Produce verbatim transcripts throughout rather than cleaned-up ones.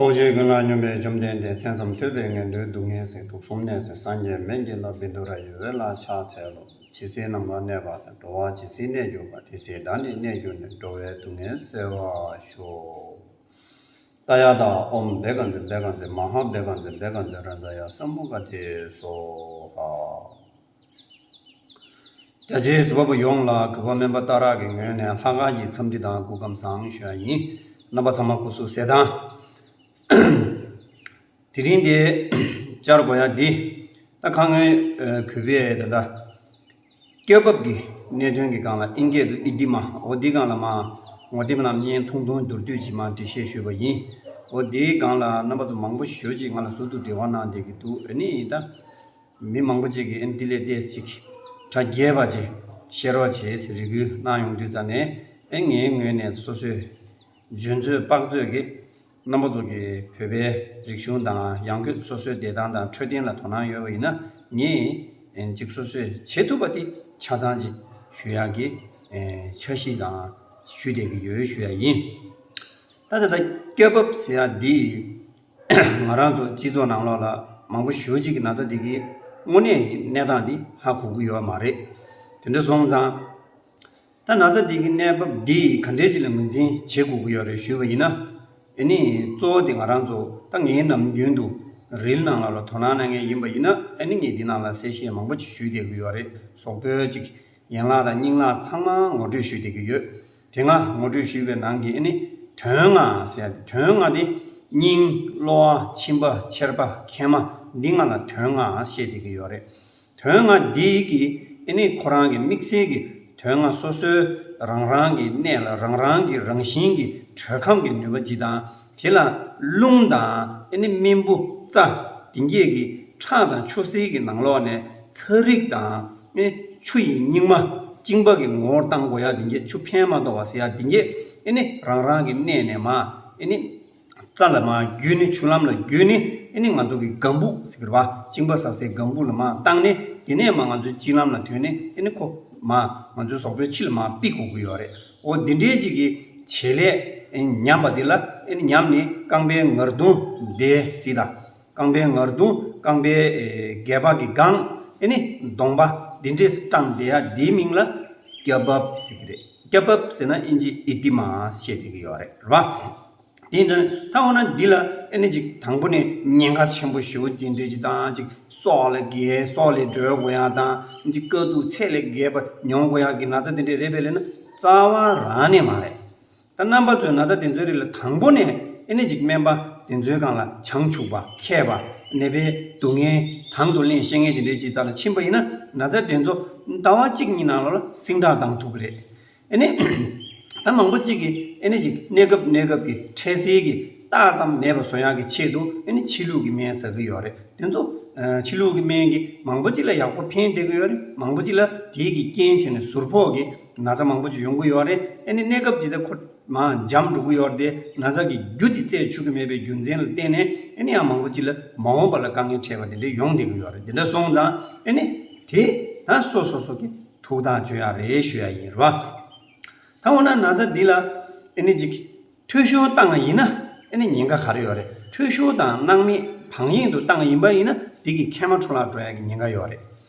ཚོགས་ཆེན་ཀུན་ལ་སྙོམས་པའི་བཅོམ་ལྡན་འདས། མཚན་ཙམ་ཐོས་པས་ངན་འགྲོའི་སྡུག་བསྔལ་སེལ། དུག་གསུམ་ནད་སེལ་སངས་རྒྱས་སྨན་གྱི་བླ། བཻ་ཌཱུརྱ་ཡི་འོད་ལ་ཕྱག་འཚལ་ལོ། ཇི་སྲིད་ནམ་མཁའ་གནས་པ་དང་། འགྲོ་བ་ཇི་སྲིད་གནས་གྱུར་པ། དེ་སྲིད་བདག་ནི་གནས་གྱུར་ནས། འགྲོ་བའི་སྡུག་བསྔལ་སེལ་བར་ཤོག། ཏདྱ་ཐཱ། ཨོཾ་བཻ་ཥ་ཛྱེ་བཻ་ཥ་ཛྱེ་མ་ཧཱ་བཻ་ཥ་ཛྱེ་བཻ་ཥ་ཛྱེ་རཛ་ཡ་ས་མུདྒ་ཏེ་སྭཱ་ཧཱ། རྒྱ་ཆེའི་གཟིགས་པ་པོ་ཡོངས་ལ་གུས་པ་སྨན་པ་སྟག་རག་གི་ངོས་ནས་ལྷག་དཀར་གྱི་འཚམས་འདྲི་དང་སྐུ་ཁམས་བཟང་ཞུ་ཡ་ཡིན། རྣམ་པ་ཚང་མ་སྐུ་གཟུགས་གསལ་ཐང་། དེ་རིང་འདི་བཅར་དགོས་ཡ་འདི་ད་ཁ་སྔོན་གུས་པས་ད་ལྟ་སྐྱབས་བབས་ཀྱི་གནད་དོན་གྱི་སྒང་ལ་ཨིན་སྐད་དུ་ཨི་ཏི་མ་འོ་འདི་སྒང་ལ་མ་འོ་འདི་མ་ནམ་ཉན་ཐུང་ཐུང་མདོར་བསྡུས་ཅིག་མ་འགྲེལ་བཤད་ཞུས་པ་ཡིན། འོ་འདིའི་སྒང་ལ་རྣམ་པ་ཚོ་མང་པོ་ཞེ་ཅིག་ང་ལ་ཟུར་དུ་འབྲེལ་བ་གནང་བསྡད་ཀྱི་འདུག་ཨ་ནི་ད། མི་མང་པོ་ཅིག་གིས་ཨེ་འདི་ལས་ཏོག་ཙམ་ཅིག་གྲ་རྒྱས་པ་ཅིག་བཤད་རོགས་བྱེད་ཟེར་རེ་སྐུལ་གནང་ཡོང་དུས་ཙ་ནས་ཨེ་ངའི་ངོས་ནས་སོ་སོའི་འཇོན་ཚོད་དཔག་ཚོད་ཀྱིས་རྣམ་པ་ཚོ་གི་བོད་པའི་རིག་གཞུང་དང་ཡང་སྒོས་སོ་སོའི་བདེ་ཐང་དང་འཕྲོད་བསྟེན་ལ་དོ་སྣང་ཡོད་པ་ཡིན་ན་ངས་ཨེ་ཅིག་སོ་སོས་བྱེད་ཐུབ་པ་དེ་ཆ་ཚང་ཅིག་ཞུ་ཡག་གི་ཨེ་འཆར་གཞི་དང་ཞུ་བསྡད་ཀྱི་ཡོད་ཞུ་ཡ་ཡིན། ད་ད་ལྟ་སྐྱབས་བབས་ཟེར་ཡ་འདི། ང་རང་ཚོ་སྤྱི་ཚོགས་ནང་ལོགས་ལ་མང་པོ་ཞེ་ཅིག་གི་ན་ཚ་འདི་གི་དངོས་གནས་ཀྱི་གནས་སྟངས་འདི་ཧ་གོ་གི་ཡོད་མ་རེད། དེ་འདྲ་སོང་ཙང་། ད་ན་ཚ་འདི་གི་གནས་བབ་འདི་ག་འདྲས་ཅིག་ལ་ངོས་འཛིན་བྱེད་དགོས་ཀྱི་ཡོད་རེད་ཞུས་པ་ཡིན་ན། ཨེ་ནི་གཙོ་བོ་དེ་ང་རང་ཚོ་ད་ངས་ནམ་རྒྱུན་དུ་རིལ་ནང་ལོགས་ལ་དོ་སྣང་གནང་མཁན་ཡིན་པ་ཡིན་ན་ཨེ་ནི་ངས་འདི་ནང་ལ་གསལ་བཤད་མང་པོ་ཅིག་ཞུས་བསྡད་ཀྱི་ཡོད་རེད། གཟུགས་པོའི་ཅིག་ཡན་ལག་དང་སྙིང་ལག་ཚང་མ་ངོ་སྤྲོད་ཞུས་བསྡད་ཀྱི་ཡོད། དེ་སྔ་ངོ་སྤྲོད་ཞུས་པའི་ནང་གི་ཨ་ནི་དོན་ལྔ་ཟེར་ཡ་དེ་དོན་ལྔ་དེ་སྙིང་གློ་བ་མཆིན་པ་མཆེར་པ་མཁལ་མ་འདི་ལྔ་ལ་དོན་ལྔ་བཤད་བསྡད་ཀྱི་ཡོད་རེད། དོན་ལྔ་འདི་གི་ཨ་ནི་ཁོ་རང་གི་དམིགས་བསལ་གྱི་དོན་ལྔ་སོ་སོའི་རང་རང་གི་གནས་ལ་རང་རང་གི་རང་བཞིན་གྱི་དྲོད་ཁམས་ཀྱི་ནུས་པ་ཅིག་དང་དེ་ལ་རླུང་དང་ཨ་ནི་རྨེན་བུ་རྩ་དེ་འགྱེད་ཀྱི་ཁྲག་དང་ཆུ་སེར་གྱི་ནང་ལོགས་ནས་ཚ་རིགས་དང་ཨེ་ཆུ་ཡི་སྙིགས་མ་གཅིན་པ་གི་ངོ་བོར་བཏང་དགོས་ཡ་དེ་འགྱེད་ཆུ་ཕན་མ་གཏོགས་པ་ཟེར་ཡ་དེ་འགྱེད་ཨེ་ནི་རང་རང་གི་གནས་ནས་མ་ཨེ་ནི་རྩ་ལ་མ་བརྒྱུད་ནི་ཆུ་ལམ་ལ་བརྒྱུད་ནི་ཨེ་ནི་ང་ཚོ་གི་སྒམ་བུ་ཟེར་གི་རེད་བ། གཅིན་པ་ཟ་སའི་སྒམ་བུ་ལ་མ་བཏང་ནི་དེ་ནས་མ་ང་ཚོའི་གཅིན་ལམ་ལ་ཐོན་ནི་ཨེ་ནི་ཁོ་མ་ང་ཚོའི་གཟུགས་པོའི་ཕྱི་ལ་མ་ཕྱིར་དགོས་ཀྱི་ཡོད་རེད། འོ་འདི་འདྲའི་ཅིག་གི་བྱེད་ལས་ཨེ་ཉམས་པ་དེ་ལ་ཨེ་ནི་ཉམས་ནི་རྐང་པའི་ངར་གདོང་དེ་ཟེར་དང་། རྐང་པའི་ངར་གདོང་རྐང་པའི་ཨེ་སྒལ་པ་གི་སྒང་ཨེ་ནི་གདོང་པ་འདི་འདྲས་སུ་བཀྲམ་བསྡད་ཡ་འདིའི་མིང་ལ་སྐྱབས་བབས་ཟེར་གི་རེད། སྐྱབས་བབས་ཟེར་ན་ཨིན་ཇི་ཨི་ཏི་མ་ཟེར་བཤད་བསྡད་ཀྱི་ཡོད་རེད་རེད་བ། དེ་འདྲ་ད་འོ་ན་འདི་ལ་ཨེ་ནི་ཅིག་དང་པོ་ནས་ཉེན་ཁ་ཆེན་པོ་ཞེ་པོ་ཅིག་འདྲ་ཅིག་དང་ཅིག་སྲོག་ལ་འགེལ་སྲོག་ལས་སྒྲོལ་དགོས་ཡ་དང་ཅིག་དཀའ་སྡུག་ཚད་ལས་བརྒལ་བ་མྱོང་དགོས་ཡ་གི་ན་ཚ་དེ་འདྲ་རེད་པས་ལབ་ན་རྩ་བ་རང་ནས་མ་རེད། ད་རྣམ་པ་ཚོས་ན་ཚ་དེ་ཚོའི་རིགས་ལ་དང་པོ་ནས་ཨེ་ནི་ཅིག་སྨན་པ་དེ་ཚོའི་སྒང་ལ་བྱང་ཆུབ་པ་མཁས་པ་ནད་པའི་སྡུག་བསྔལ་དང་དུ་ལེན་ཤེས་མཁན་དེ་འདྲའི་ཅིག་རྩ་ལ་ཕྱིན་པ་ཡིན་ན་ན་ཚ་དེ་ཚོ་ཟླ་བ་གཅིག་གཉིས་ནང་ལོགས་ལ་སིང་དྲག་བཏང་ཐུབ་ཀྱི་རེད། ཨེ་ནི་ད་མང་པོ་གཅིག་གིས་ཨེ་ནི་ཅིག་གནས་སྐབས་གནས་སྐབས་ཀྱི་འཕྲལ་སེལ་གྱི་རྟགས་ཙམ་མེད་པ་བཟོ་ཡག་གི་ཆེད་དུ་ཨེ་ནི་ཕྱི་ལུགས་ཀྱི་སྨན་ཟ་གི་ཡོད་རེད། དེ་ཚོ་ཕྱི་ལུགས་ཀྱི་སྨན་གྱི་མང་པོ་གཅིག་ལ་ཡག་པོ་ཕན་བསྡད་ཀྱི་ཡོད་རེད། མང་པོ་གཅིག་ལ་དེའི་གི་རྐྱེན་བྱས་ནས་ཟུར་ཕོག་གི་ན་ཚ་མང་པོ་ཅིག་ཡོང་གི་ཡོད་རེད། ཨེ་ནི་གནས་སྐབས་ཇི་ལྟར་ཁོ་མར་འཇམ་འགྲོ་གི་ཡོད་རེད་དེ་ན་ཚ་གི་རྒྱུ་དེ་རྩད་ཆོད་ཀྱི་མེད་པའི་རྒྱུ་མཚན་ལ་བརྟེན་ནས་ཨེ་ནི་ཡང་མང་པོ་གཅིག་ལ་མ་འོངས་པ་ལ་དཀའ་ངལ་འཕྲད་པ་དེ་འདྲ་ཡོང་བསྡད་ཀྱི་ཡོད་རེད། དེ་འདྲ་སོང་ཙང་ཨེ་ནི་དེ་ད་སོ་སོ་སོ་གི་ཐུགས་ཐག་གཅོད་ཡག་རེད་ཞུ་ཡག་ཡིན་རེད་བ། ད་འོ་ན་ན་ཚ་འདི་ལ་ཨེ་ནི་ཅིག་འཐུས་ཤོར་བཏང་བ་ཡིན་ན་ཨེ་ནི་ཉེན་ཁ་ག་རེ་ཡོད་རེད། འཐུས་ཤོར་དང་སྣང་མེད་བག་གཡེང་དུ་བཏང་བ་ཡིན་པ་ཡིན་ན་འདི་གི་མཁལ་མ་འཕྲོ་བརླག་འགྲོ་ཡག་གི་ཉེན་ཁ་ཡོད་རེད།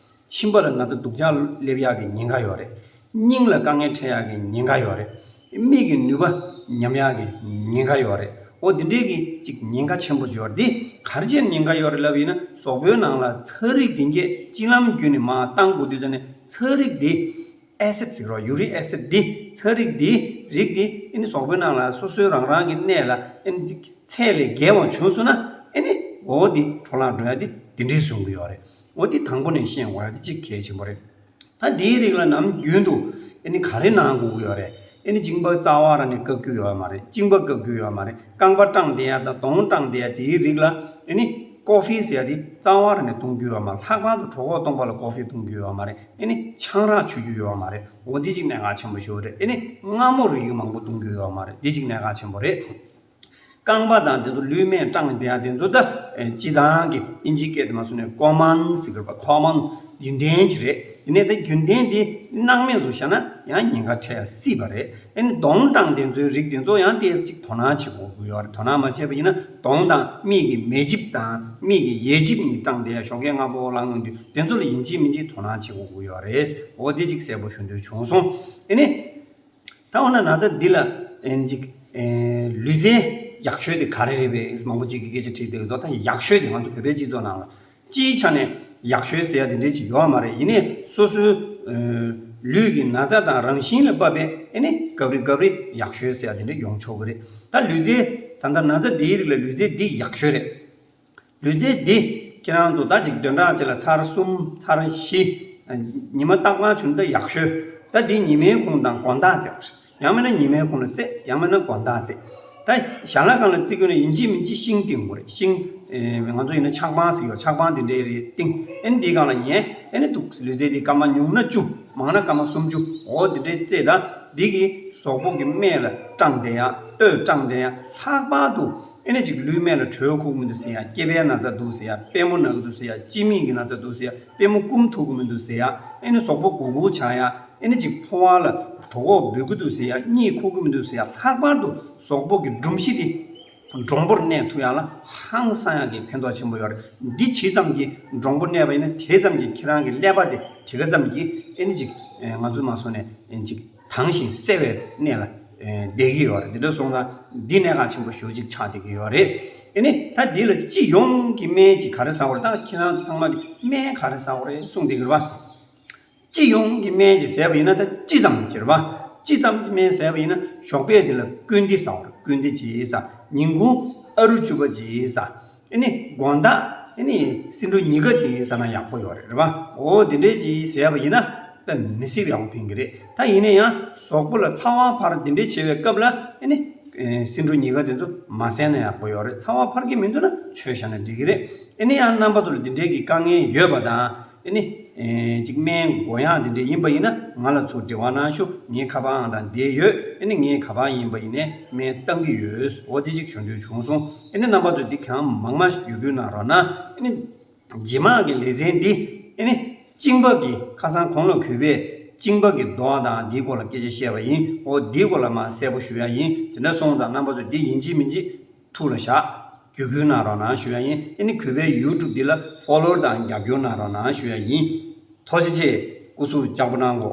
མཆིན་པ་ལ་ན་ཚ་སྡུག་ཅག་སླེབས་ཡག་གི་ཉེན་ཁ་ཡོད་རེད། སྙིང་ལ་དཀའ་ངལ་འཕྲད་ཡག་གི་ཉེན་ཁ་ཡོད་རེད། མིག་གི་ནུས་པ་ཉམས་ཡག་གི་ཉེན་ཁ་ཡོད་རེད། འོ་འདི་འདྲའི་གི་ཅིག་ཉེན་ཁ་ཆེན་པོ་ཅིག་ཡོད་རེད། འདི་ག་རེ་བྱས་ནས་ཉེན་ཁ་ཡོད་རེད་ལབ་ཡིན་ན་གཟུགས་པོའི་ནང་ལ་ཚ་རིགས་འདི་འགྱེད་གཅིན་ལམ་བརྒྱུད་ནས་མར་བཏང་དགོས་དུས་ཙ་ནས་ཚ་རིགས་འདི་ཨེ་སིད་ཟེར་རོ། ཡུ་རིག་ཨེ་སིད་འདི་ཚ་རིགས་འདི་རིགས་འདི་ཨེ་ནི་གཟུགས་པོའི་ནང་ལ་སོ་སོའི་རང་རང་གི་གནས་ལ་ཨེ་ནི་ཚད་ལས་བརྒལ་བ་བྱུང་སོང་ན་ཨེ་ནི་འོ་འདི་འཕྲོ་བརླག་འགྲོ་ཡ་འདི་འདི་འདྲའི་བཟོ་གི་ཡོད་རེད། འོ་འདི་དང་པོ་ནས་ཤེས་དགོས་ཡ་འདི་གཅིག་གལ་ཆེན་པོ་རེད། ད་འདིའི་རིགས་ལ་ནམ་རྒྱུན་དུ་ཨེ་ནི་ག་རེ་གནང་དགོས་ཀྱི་ཡོད་རེད། ཨེ་ནི་གཅིན་པ་རྩ་བ་རང་ནས་བཀག་རྒྱུ་ཡོད་མ་རེད། གཅིན་པ་བཀག་རྒྱུ་ཡོད་མ་རེད། རྐང་པ་བཀྲངས་བསྡད་ཡ་དང་གདོང་བཀྲངས་བསྡད་ཡ་དེའི་རིགས་ལ་ཨེ་ནི་ཀོ་ཧྥི་ཟེར་ཡ་དེ་རྩ་བ་རང་ནས་འཐུང་རྒྱུ་ཡོད་མ་རེད། ལྷག་པར་དུ་གྲོད་ཁོག་སྟོང་པ་ལ་ཀོ་ཧྥི་འཐུང་རྒྱུ་ཡོད་མ་རེད། ཨེ་ནི་ཆང་རག་མཆོད་རྒྱུ་ཡོད་མ་རེད། འོ་འདི་གཅིག་གནད་འགག་ཆེན་པོ་ཞིག་རེད། ཨེ་ནི་མངར་མོ་རིགས་མང་པོ་འཐུང་རྒྱུ་ཡོད་མ་རེད། འདི་གཅིག་གནད་འགག་ཆེན་པོ་རེད། རྐང་པ་དང་དེ་ཚོ་ལུས་སྨད་སྐྲངས་བསྡད་ཡ་དེ་ཚོ་ད་ཨེ་སྤྱིར་བཏང་གི་ཨིན་ཇིའི་སྐད་དུ་མ་སོང་ནས་ཀོ་མན་ཟེར་གི་རེད་པ། ཀོ་མན་རྒྱུན་ལྡན་ཅིག་རེད། ཡིན་ནའི་ད་རྒྱུན་ལྡན་དེ་སྣང་མེད་བཟོ་བཞག་ན་ཡང་ཉེན་ཁ་འཕྲད་སྲིད་པ་རེད། ཨ་ནི་གདོང་སྐྲངས་དེ་ཚོའི་རིགས་དེ་ཚོ་ཡང་ཏོག་ཙམ་ཅིག་དོ་སྣང་བྱེད་དགོས་ཀྱི་ཡོད་རེད། དོ་སྣང་མ་བྱས་པ་ཡིན་ན་གདོང་དང་མིག་གི་མེ་ལྕེབ་དང་མིག་གི་ཡས་ལྕེབ་གཉིས་སྐྲངས་བསྡད་ཡ། ཞོགས་ཀས་སྔ་པོ་ལངས་ཡོང་དུས་དེ་ཚོ་ལ་ཡིན་གཅིག་མིན་གཅིག་དོ་སྣང་བྱེད་དགོས་ཀྱི་ཡོད་རེད། འོ་དེ་ཅིག་གསལ་པོ་ཞུ་འདོད་བྱུང་སོང་། ཨ་ནི། ད་འོ་ན་ན་ཚ་འདི་ལ་ཨེ་ཅིག་ཨེ་ལུས་རྩལ་ཡག་ཤོས་དེ་ག་རེ་རེད་པས། མང་པོ་ཅིག་གིས་སྐད་ཆ་དྲིས་བསྡད་ཡོད་དོ། ད་ཡག་ཤོས་དེ་ང་ཚོ་བོད་པའི་སྤྱི་ཚོགས་ནང་ལ་སྤྱིའི་ཆ་ནས་ཡག་ཤོས་ཟེར་ཡ་དེ་འདྲས་ཅིག་ཡོད་མ་རེད། ཡིན་ནའི་སོ་སོའི་ཨེ་ལུས་ཀྱི་ན་ཚ་དང་རང་བཞིན་ལ་བབས་པའི་ཨེ་ནི་སྐབས་རེ་སྐབས་རེ་ཡག་ཤོས་ཟེར་ཡ་དེ་འདྲས་ཡོང་ཆོག་གི་རེད། ད་ལུས་རྩལ་ད་ལྟ་ན་ཚ་འདིའི་རིགས་ལ་ལུས་རྩལ་འདི་ཡག་ཤོས་རེད། ལུས་རྩལ་འདི་ཁྱེད་རང་ཚོ་ད་ཅིག་བདུན་ཕྲག་གཅིག་ལ་ཚར་གསུམ་ཚར་བཞི། ཉི་མ་རྟག་པར་བྱུང་ན་ད་ཡག་ཤོས། ད་འདི་ཉི་མའི་གུང་དང་དགོང་དག་རྩེ་བ་རེད། ཡང་མིན་ན་ཉི་མའི་གུང་ལ་རྩེ། ཡང་མིན་ན་དགོང་དག་རྩེ། ད་ཞལ་ལག་སྒང་ལ་རྩེ་དགོས་ན་ཡིན་གཅིག་མིན་གཅིག་ཤིང་བཏིང་དགོས་རེད། ཤིང་། ཨེ་ང་ཚོ་ཡིན་ན་ཆག་པང་ཟེར་ཡོད། ཆག་པང་འདི་འདྲའི་རེད་བཏིང་། ཨེ་ནི་འདིའི་སྒང་ལ་ཉལ། ཨེ་ནི་འདུག་ལུས་རྩལ་འདི་སྐར་མ་ཉུང་ན་བཅུ། མང་ན་སྐར་མ་སུམ་ཅུ། འོ་འདི་འདྲའི་རྩེ། ད་འདི་གིས་གཟུགས་པོ་གི་སྨད་ལ་སྐྲངས་བསྡད་ཡ། སྟོད་སྐྲངས་བསྡད་ཡ། ལྷག་པར་དུ་ཨེ་ནི་ཅིག་ལུས་སྨད་ལ་དྲོད་ཁུག་མི་འདུག་ཟེར་ཡ། སྐེད་པའི་ན་ཚ་འདུག་ཟེར་ཡ། པུས་མོ་ན་གི་འདུག་ཟེར་ཡ། ལྕེ་མིག་གི་ན་ཚ་འདུག་ཟེར་ཡ། པུས་མོ་སྐུམ་ཐུབ་གི་མི་འདུག་ཟེར་ཡ། ཨེ་ནི་གཟུགས་པོ་སྒུར་སྒུར་ཆགས་ཡ། ཨེ་ནི་ཅིག་ཕོ་བ་ལ་གྲོད་ཁོག་འབུད་ཀྱི་འདུག་ཟེར་ཡ། གཉིད་ཁུག་གི་མི་འདུག་ཟེར་ཡ། ལྷག་པར་དུ་གཟུགས་པོ་གི་སྒྲོམ་གཞི་དེ་འདྲོང་པོར་གནས་ཐུབ་ཡ་ལ་ཧང་སང་ཡ་གི་ཕན་ཐོགས་ཆེན་པོ་ཡོད་རེད། འདི་ཇི་ཙམ་གྱིས་འདྲོང་པོར་གནས་པ་ཡིན་ན་དེ་ཙམ་གྱིས་ཁྱེད་རང་གི་ཀླད་པ་དེ་དེ་ག་ཙམ་གྱིས་ཨེ་ནི་ཅིག་ཨེ་ང་ཚོ་མ་སོང་ནས་ཨེ་ཅིག་དྭངས་ཤིང་གསལ་བའི་གནས་ལ་ཨེ་བསྡད་ཀྱི་ཡོད་རེད། དེ་འདྲ་སོང་ཙང་འདི་གནད་འགག་ཆེན་པོ་ཞེ་པོ་ཅིག་ཆགས་བསྡད་ཀྱི་ཡོད་རེད། ཨེ་ནི་ད་འདི་ལ་སྤྱི་ཡོངས་ཀྱི་སྨན་ཅིག་ག་རེ་ཟ་དགོས་རེད། ད་ཁྱེད་རང་ཚོ་ཚང་མ་གིས་སྨན་ག་རེ་ཟ་དགོས་རེད་གསུངས་བསྡད་ཀྱི་རེད་པ། སྤྱི་ཡོངས་ཀྱི་སྨན་ཅིག་ཟས་པ་ཡིན་ན་ད་སྤྱི་ཙམ་ཅིག་རེད་པ། སྤྱི་ཙམ་གྱི་སྨན་ཟས་པ་ཡིན་ན་ཞོགས་པའི་དེ་ལ་ཀུན་དི་ཟ་དགོས་རེད། ཀུན་དི་ཅིག་ཟ། ཉིན་གུང་ཨ་རུ་བཅུ་པ་ཅིག་ཟ། ཨེ་ནི་དགོང་དག་ཨེ་ནི་སེ་འབྲུ་ཉི་དཀར་ཅིག་ཟ་ན་ཡག་པོ་ཡོད་རེད་པ། འོ་དེ་འདྲས་ཅིག་ཟས་པ་ཡིན་ན་དཔེ་མི་སྲིད་པ་ཡག་པོ་ཕན་གྱི་རེད། ད་ཡིན་ན་ཡང་གཟུགས་པོ་ལ་ཚ་བ་འཕར་དེ་འདྲས་བྱེད་པའི་སྐབས་ལ་ཨེ་ནི་ཨེ་སེ་འབྲུ་ཉི་དཀར་དེ་ཚོ་མ་ཟས་ན་ཡག་པོ་ཡོད་རེད། ཚ་བ་འཕར་གྱི་མི་འདུག་ན་མཆོད་བཞག་ན་འགྲིག་གི་རེད། ཨེ་ནི་ཡང་རྣམ་པ་ཚོ་ལ་འདི་འདྲའི་གི་དཀའ་ངལ་ཡོད་པ་དང་ཨེ་ནི་ཨེ་ཅིག་སྨན་དགོས་ཡག་འདི་འདྲ་ཡིན་པ་ཡིན་ན་ང་ལ་ཚུར་འབྲེལ་བ་གནང་ཤོག་ངའི་ཁ་པར་ཨང་གྲངས་འདིར་ཡོད། ཨེ་ནི་ངའི་ག་པར་ཡིན་པ་ཡིན་ནའི་སྨན་བཏང་གི་ཡོད། འོ་དེ་ཅིག་ཞུ་འདོད་བྱུང་སོང་། ཨེ་ནི་རྣམ་པ་ཚོས་འདི་གང་མང་མང་ཞིག་བརྒྱུད་སྐུར་གནང་རོགས་གནང་། ཨེ་ནི་རྗེས་མ་གི་ལེ་ཚན་འདི་ཨེ་ནི་གཅིན་པ་གི་ཁ་སང་གོང་ལ་གུས་པས་གཅིན་པ་གི་མདོག་དང་འདིའི་སྐོར་ལ་སྐད་ཆ་བཤད་པ་ཡིན། འོ་འདིའི་སྐོར་ལ་མར་གསལ་པོ་ཞུ་ཡག་ཡིན། དེ་འདྲ་སོང་ཙང་རྣམ་པ་ཚོས་འདི་ཡིན་གཅིག་མིན་གཅིག་ཐུགས་ལ་བཞག་བརྒྱུད་སྐུར་གནང་རོགས་གནང་ཞུ་ཡག་ཡིན། ཨེ་ནི་གུས་པའི་ཡུ་ཊུབ་འདི་ལ་ཕོ་ལོ་དང་རྒྱབ་སྐྱོར་གནང་རོགས་གནང་ཞུ་ཡག་ཡིན། ཐུགས་རྗེ་ཆེ། སྐུ་གཟུགས་ལྕགས་པོ་གནང་གོ།